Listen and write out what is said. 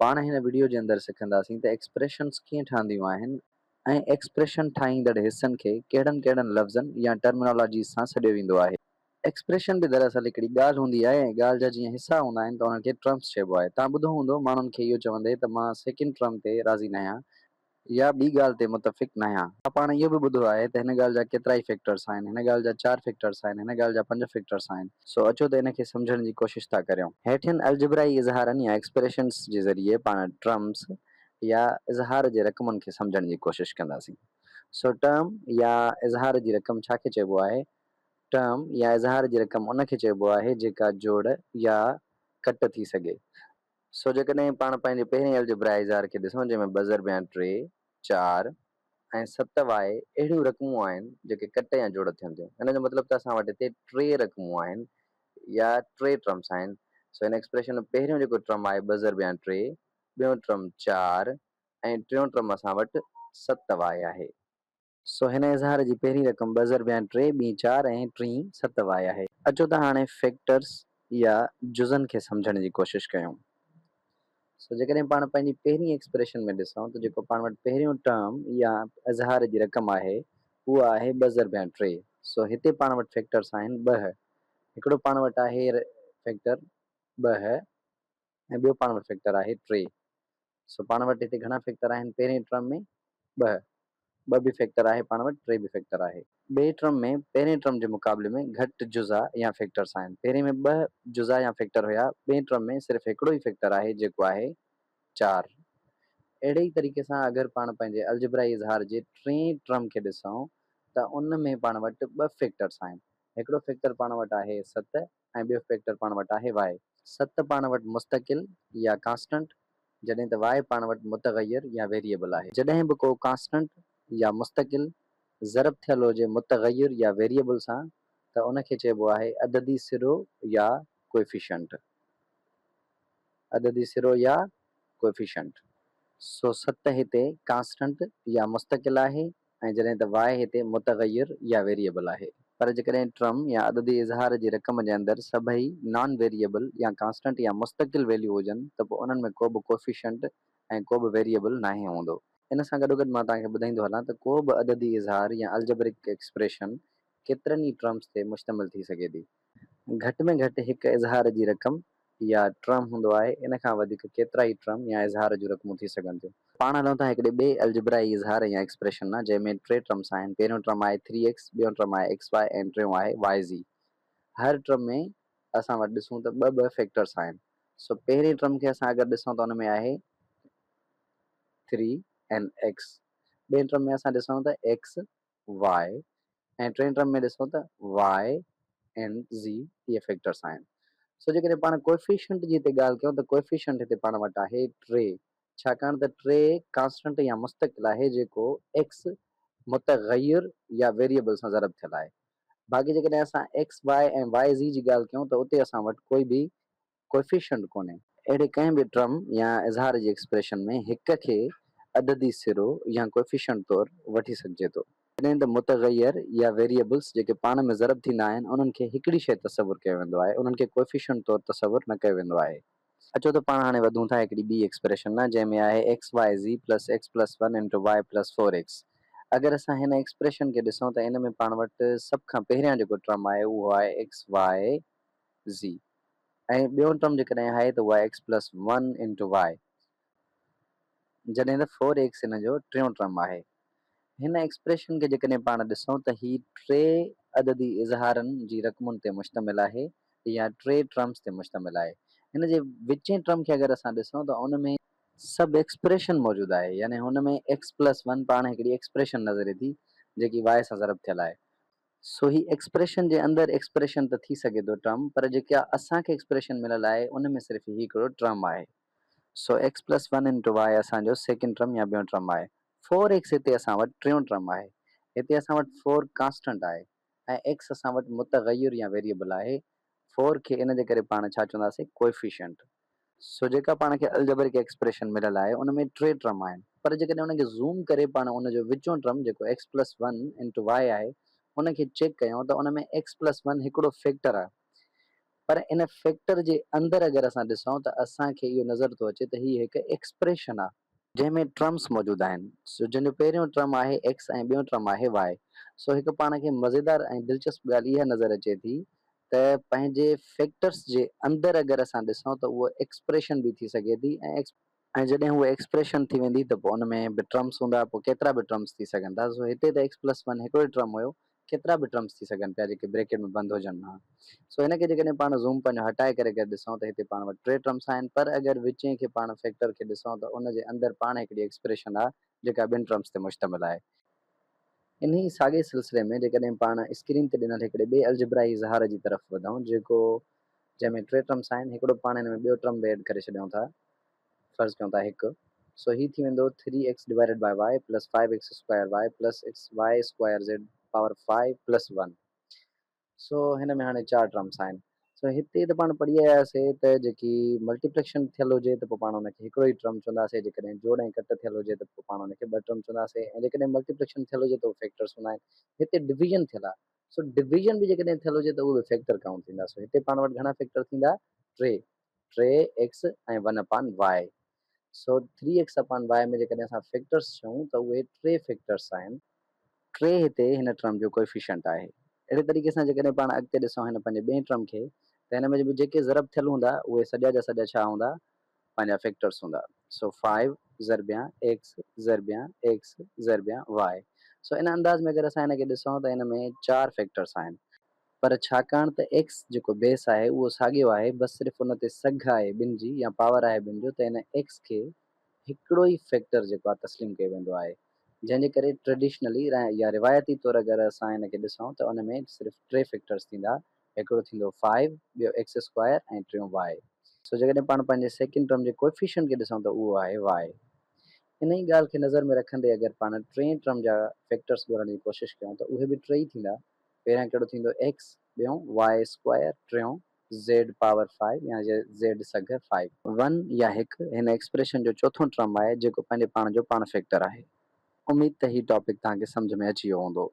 پاڻ هن وڊيو جي اندر سکنداسين ته ايڪسپريشنز ڪيئن ٺهنديون آهن ۽ ايڪسپريشن ٺاهيندڙ حصن کي ڪهڙن ڪهڙن لفظن يا ٽرمنالاجيز سان سڏيو ويندو آهي. ايڪسپريشن به دراصل هڪڙي ڳالهه هوندي آهي ۽ ڳالهه جا جيئن حصا هوندا آهن ته انهن کي ٽرمز چئبو آهي. توهان ٻڌو هوندو ماڻهن کي اهو چوندي ته مان سيڪنڊ ٽرم تي راضي ناهيان يا ٻي ڳالهه تي متفق ناهيان. پاڻ اهو به ٻڌو آهي ته هن ڳالهه جا ڪيترائي فيڪٽرس آهن، هن ڳالهه جا چار فيڪٽرس آهن، هن ڳالهه جا پنج فيڪٽرس آهن. سو اچو ته ان کي سمجهڻ جي ڪوشش ٿا ڪريون. هيٺين الجبرائي اظهارن يا ايڪسپريشنس جي ذريعي پاڻ ٽرمس يا اظهار جي رقمن کي سمجهڻ جي ڪوشش ڪنداسين. سو ٽرم يا اظهار جي رقم ڇا کي چئبو آهي؟ ٽرم يا اظهار جي رقم ان کي چئبو آهي جيڪا جوڙ يا ڪٽ ٿي سگهي. سو جيڪڏهن پاڻ پنهنجي پهرين الجبرائي اظهار کي ڏسون جنهن ۾ ٻه ضرب يا ٽي، چار ۽ ست واء اهڙيون رقمون آهن جيڪي ڪٽ يا جوڙ ٿين ٿيون. ان جو مطلب ته اسان وٽ هتي ٽي رقمون آهن يا ٽي ٽرمس آهن. سو هن ايڪسپريشن ۾ پهريون جيڪو ٽرم آهي ٻه ضرب يا ٽي، ٻيون ٽرم چار ۽ ٽيون ٽرم اسان وٽ ست واء آهي. سو هن اظهار جي پهرين رقم ٻه ضرب يا ٽي، ٻي چار ۽ ٽين ست واء آهي. اچو ته هاڻي فيڪٽرز يا جزن کي سمجهڻ جي ڪوشش ڪيون. سو جيڪڏهن پاڻ پنهنجي پهرين ايڪسپريشن ۾ ڏسون ته جيڪو پاڻ وٽ پهريون ٽرم يا اظهار جي رقم آهي اها آهي ٻه ضرب يا ٽي. سو هتي پاڻ وٽ فيڪٽرز آهن ٻه. هڪڙو پاڻ وٽ آهي فيڪٽر ٻه ۽ ٻيو پاڻ وٽ فيڪٽر آهي ٽي. سو پاڻ وٽ هتي گهڻا فيڪٽر آهن؟ پهرين ٽرم ۾ ٻه، ٻه به فيڪٽر آهي پاڻ وٽ ٽي به فيڪٽر آهي. ٻئي ٽرم ۾ پهرين ٽرم جي مقابلي ۾ گهٽ جزا يا فيڪٽرس آهن. پهرين ۾ ٻه جزا يا فيڪٽر هيا، ٻئي ٽرم ۾ صرف هڪڙو ئي فيڪٽر آهي جيڪو آهي چار. اهڙي ئي طريقي سان اگر پاڻ پنهنجي الجبرائي اظهار جي ٽئين ٽرم کي ڏسون ته ان ۾ پاڻ وٽ ٻه فيڪٽرس آهن. هڪڙو فيڪٽر پاڻ وٽ آهي ست ۽ ٻيو فيڪٽر پاڻ وٽ آهي واء. ست پاڻ وٽ مستقل يا ڪانسٽنٽ جڏهن ته واء پاڻ وٽ متغير يا ويريئبل آهي. جڏهن به ڪو ڪانسٽنٽ يا مستقل ضرب ٿيل هجي متغير يا ويريئبل سان ته ان کي چئبو آهي عددي سرو يا ڪوئفيشنٽ. عددي سرو يا ڪوئفيشنٽ. سو ست هتي ڪانسٽنٽ يا مستقل آهي ۽ جڏهن ته واء هتي متغير يا ويريئبل آهي. پر جيڪڏهن ٽرم يا عددي اظهار جي رقم جي اندر سڀئي نان ويريئبل يا ڪانسٽنٽ يا مستقل ويليو هجن ته پوء انهن ۾ ڪو به ڪوفيشنٽ ۽ ڪو به ويريئبل ناهي هوندو. ان سان گڏوگڏ مان توهان کي ٻڌائيندو هلان ته ڪو به عددي اظهار يا الجبرڪ ايڪسپريشن ڪيترن ئي ٽرمز تي مشتمل ٿي سگهي ٿي. گهٽ ۾ گهٽ هڪ اظهار جي رقم يا ٽرم هوندو آهي، ان کان وڌيڪ ڪيترائي ٽرم يا اظهار جون رقمون ٿي سگهن ٿيون. پاڻ هلون ٿا هڪڙي ٻئي الجبرائي اظهار يا ايڪسپريشن ڏانهن جنهن ۾ ٽي ٽرمس آهن، پهريون ٽرم آهي ٿري ايڪس، ٻيون ٽرم آهي ايڪس واء ۽ ٽيون آهي واء زي. هر ٽرم ۾ اسان وٽ ڏسون ته ٻه ٻه فيڪٽرس آهن. سو پهرين ٽرم کي اسان اگر ڏسون ته ان ۾ آهي ٿري اين ايڪس، ٻئين ٽرم ۾ اسان ڏسون ته ايڪس واء ۽ ٽئين ٽرم ۾ ڏسو ته واء اينڊ زي اهي فيڪٽرس آهن. سو جيڪڏهن پاڻ ڪوئفيشنٽ جي هتي ڳالهه ڪيون ته ڪوئفيشنٽ هتي پاڻ وٽ آهي ٽي ڇاڪاڻ ته ٽي ڪانسٽنٽ يا مستقل آهي جيڪو ايڪس متغير يا ويريبل سان ضرب ٿيل آهي. باقي جيڪڏهن اسان ايڪس واء ۽ واء زي جي ڳالهه ڪيون ته اتي اسان وٽ ڪوئي به ڪوئفيشنٽ ڪونهي. اهڙي ڪنهن به ٽرم يا اظهار جي ايڪسپريشن ۾ هڪ کي عددي سرو يا ڪوئفيشنٽ طور وٺي سگهجي ٿو. جڏهن ته متغير يا ويريئبلز جيڪي پاڻ ۾ ضرب ٿيندا آهن انهن کي هڪڙي شيء تصور ڪيو ويندو آهي انهن کي ڪوئفيشنٽ طور تصور نه ڪيو ويندو آهي. اچو ته پاڻ هاڻي وڌون ٿا هڪڙي ٻي ايڪسپريشن ڏانهن جنهن ۾ آهي X Y Z plus X plus one into Y plus four X. اگر اسان هن ايڪسپريشن کي ڏسون ته ان ۾ پاڻ وٽ سڀ کان پهريان جيڪو ٽرم آهي اهو آهي ايڪس واء زي ۽ ٻيون ٽرم جيڪڏهن آهي ته اها ايڪس پلس ون انٽو واء جڏهن ته فور ايڪس ان جو ٽيون ٽرم آهي. هن ايڪسپريشن کي جيڪڏهن پاڻ ڏسون ته هي ٽي عددي اظهارن جي رقمن تي مشتمل آهي يا ٽي ٽرمز تي مشتمل آهي. هن جي وچين ٽرم کي اگر اسان ڏسون ته ان ۾ سڀ ايڪسپريشن موجود آهي يعني هن ۾ ايڪس پلس ون پاڻ هڪڙي ايڪسپريشن نظر اچي ٿي جيڪي واء سان ضرب ٿيل آهي. سو هي ايڪسپريشن جي اندر ايڪسپريشن ته ٿي سگهي ٿو ٽرم پر جيڪا اسان کي ايڪسپريشن مليل آهي ان ۾ صرف هي هڪڙو ٽرم آهي. سو ايڪس پلس ون انٽو واء اسان جو سيڪنڊ ٽرم يا ٻيون ٽرم آهي. فور ايڪس هتي اسان وٽ ٽيون ٽرم آهي. هتي اسان وٽ فور ڪانسٽنٽ آهي ۽ ايڪس اسان وٽ متغير يا ويريئبل آهي. فور کي ان جي ڪري پاڻ ڇا چونداسين ڪوئفيشنٽ. سو جيڪا پاڻ کي الجبرڪ ايڪسپريشن مليل آهي ان ۾ ٽي ٽرم آهن پر جيڪڏهن ان کي زوم ڪري پاڻ ان جو وچون ٽرم جيڪو ايڪس پلس ون انٽو واء آهي ان کي چيڪ ڪيون ته ان ۾ ايڪس پلس ون هڪڙو فيڪٽر آهي. پر ان فيڪٽر جي اندر اگر اسان ڏسون ته اسان کي اهو نظر ٿو اچي ته هي هڪ ايڪسپريشن آهي. جنهن ۾ ٽرمس موجود آهن. سو جنهن جو پهريون ٽرم آهي ايڪس ۽ ٻيون ٽرم آهي واء. سو هڪ پاڻ کي مزيدار ۽ دلچسپ ڳالهه اها نظر اچي ٿي ته پنهنجي فيڪٽرس جي اندر اگر اسان ڏسون ته اهو ايڪسپريشن به ٿي سگهي ٿي ۽ ۽ جڏهن هوء ايڪسپريشن ٿي ويندي ته پوء ان ۾ به ٽرمس هوندا، پوء ڪيترا به ٽرمس ٿي سگهن ٿا. سو هتي ته ايڪس پلس ون هڪڙو ئي ٽرم هيو، ڪيترا به ٽرمس ٿي سگهن پيا جيڪي بريڪيٽ ۾ بند هجن ها. سو هن کي جيڪڏهن پاڻ زوم پنهنجو هٽائي ڪري اگر ڏسون ته هتي پاڻ وٽ ٽي ٽرمس آهن پر اگر وچين کي پاڻ فيڪٽر کي ڏسون ته ان جي اندر پاڻ هڪڙي ايڪسپريشن آهي جيڪا ٻن ٽرمس تي مشتمل آهي. انهيء ساڳئي سلسلي ۾ جيڪڏهن پاڻ اسڪرين تي ڏنل هڪڙي ٻئي الجبرائي اظهار جي طرف وڌون جيڪو جنهن ۾ ٽي ٽرمس آهن هڪڙو پاڻ هن ۾ ٻيو ٽرم به ايڊ ڪري ڇڏيون ٿا فرض ڪيون ٿا هڪ سو هي ٿي ويندو three x divided by y plus five x square y plus x y square z power five plus one. سو هن ۾ هاڻي چار ٽرمس آهن. سو هتي ته پاڻ پڙهي آيا سي ته جيڪي ملٽيپليڪشن ٿيل هجي ته پوء پاڻ ان کي هڪڙو ئي ٽرم چونداسي جيڪڏهن جوڙ ۽ ڪٽ ٿيل هجي ته پوء پاڻ ان کي ٻه ٽرم چونداسي ۽ جيڪڏهن ملٽيپليڪشن ٿيل هجي ته اهي فيڪٽرس هوندا آهن. هتي ڊويزن ٿيل آهي سو ڊويزن به جيڪڏهن ٿيل هجي ته اهي به فيڪٽر ڪائونٽ ٿيندا. سو هتي پاڻ وٽ گهڻا فيڪٽر ٿيندا؟ ٽي، ٽي ايڪس ۽ ون اپان واء. سو ٿري ايڪس اپان واء ۾ جيڪڏهن اسان فيڪٽرس چئون ته اهي ٽي فيڪٽرس آهن. ٽي هتي هن ٽرم جو ڪوئفيشنٽ آهي. اهڙي طريقي سان جيڪڏهن پاڻ اڳتي ڏسون هن پنهنجي ٻئين ٽرم کي ته هن ۾ به جيڪي ضرب ٿيل هوندا اهي سڄا جا سڄا ڇا هوندا پنهنجا فيڪٽرس هوندا. سو فائيو ضربيان ايڪس ضربيان ايڪس ضربيان واء. سو ان انداز ۾ اگر اسان هن کي ڏسون ته هن ۾ چار فيڪٽرس آهن. پر ڇاڪاڻ ته ايڪس جيڪو بيس آهي اهو ساڳيو آهي بس صرف ان تي سگهه آهي ٻن جي يا پاور آهي ٻن جو ته هن ايڪس کي هڪڙو ئي فيڪٽر جيڪو آهي تسليم ڪيو ويندو آهي جنهن جي ڪري ٽريڊيشنلي يا روايتي طور اگر اسان هن کي ڏسون ته ان ۾ صرف ٽي فيڪٽرز ٿيندا هڪڙو ٿيندو فائيو ٻيو ايڪس اسڪوائر ۽ ٽيون واء. سو جيڪڏهن پاڻ پنهنجي سيڪنڊ ٽرم جي ڪوئفيشنٽ کي ڏسون ته اهو آهي واء. انهي ڳالهه کي نظر ۾ رکندي اگر پاڻ ٽئين ٽرم جا فيڪٽرز ڳولڻ جي ڪوشش ڪيون ته اهي به ٽي ئي ٿيندا پهريان ڪهڙو ٿيندو ايڪس ٻيون واء اسڪوائر ٽيون زيڊ پاور فائيو يا زيڊ سگهه فائيو. ون يا هڪ هن ايڪسپريشن جو چوٿون ٽرم آهي جيڪو پنهنجي پاڻ جو پاڻ فيڪٽر آهي. اميد ته هي ٽاپڪ توهان کي سمجهه ۾ اچي ويو هوندو.